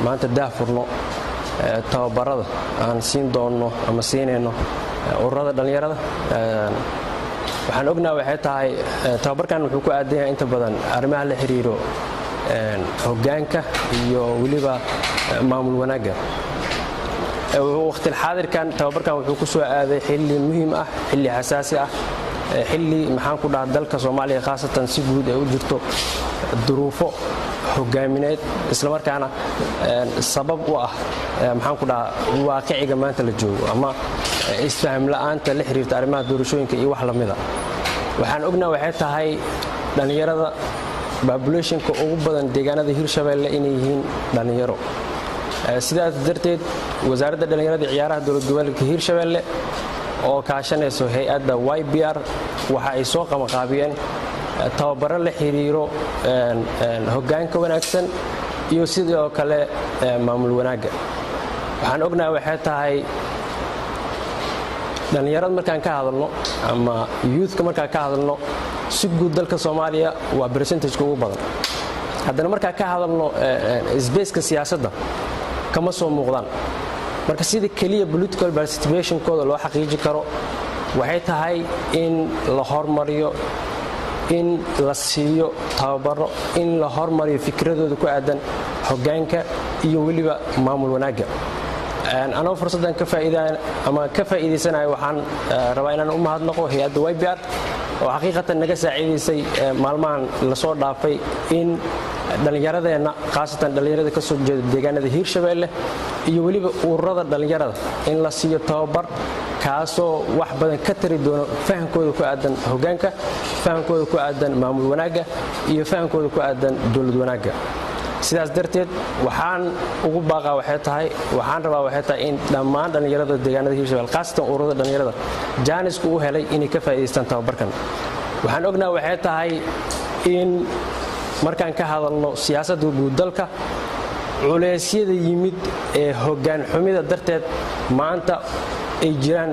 Maanta daahfurno tababarada aan siin doonno ama siinayno ururada dhallinyarada. Waxaan ognaha waxay tahay tababarkan wuxuu ku aadan yahay inta badan arrimaha la xiriiro hoggaanka iyo weliba maamul wanaagga. Waqtilxaadirkan tababarkan wuxuu ku soo aaday xilli muhiim ah, xilli xasaasi ah, xilli, maxaan ku dhaha, dalka Soomaaliya khaasatan si guud ay u jirto duruufo hogaamineed, islamarkaana sabab u ah, maxaan ku dhaha, waaqiciga maanta la joogo ama isfaham la'aanta la xiriirta arrimaha doorashooyinka iyo wax lamida. Waxaan ognaha waxay tahay dhallinyarada populationka ugu badan deegaanada Hirshabeelle inay yihiin dhallinyaro. Sidaas darteed, Wasaaradda Dhallinyarada, Ciyaaraha, Dowlad Goboleedka Hirshabeelle oo kaashanayso hay-adda YBR waxa ay soo qabanqaabiyeen tababaro la xiriiro hoggaanka wanaagsan iyo sidoo kale maamul wanaagga. Waxaan ognahay waxay tahay dhallinyarada markaan ka hadalno ama youthka markaan ka hadalno si guud dalka Soomaaliya waa percentageka ugu badan. Haddana markaan ka hadalno spaceka siyaasadda, kama soo muuqdaan. Marka sida keliya political participationkooda loo xaqiiji karo waxay tahay in la hormariyo, in la siiyo tababaro, in la hormariyo fikradooda ku aadan hoggaanka iyo weliba maamul wanaagga. Anoo fursaddan ka faa'iidaan ama ka faa'iidaysanayo, waxaan rabaa inaan u mahadnaqo hay-adda YBR oo xaqiiqatan naga saaciidaysay maalmahan lasoo dhaafay in dhallinyaradeenna, khaasatan dhallinyarada ka soo jeeda deegaanada Hiirshabeelle iyo weliba ururada dhallinyarada, in la siiyo tababar kaasoo wax badan ka tari doono fahamkooda ku aadan hoggaanka, fahamkooda ku aadan maamul wanaagga iyo fahamkooda ku aadan dowlad wanaagga. Sidaas darteed, waxaan ugu baaqaa waxay tahay, waxaan rabaa waxay tahay in dhammaan dhallinyarada deegaanada Hiirshabelle, khaasatan ururada dhallinyarada, jaanisku u helay inay ka faa'iidaystaan tababarkan. Waxaan ognaha waxay tahay in markaan ka hadalno siyaasadda guud dalka, culeysyada yimid ee hoggaan xumida darteed maanta ay jiraan.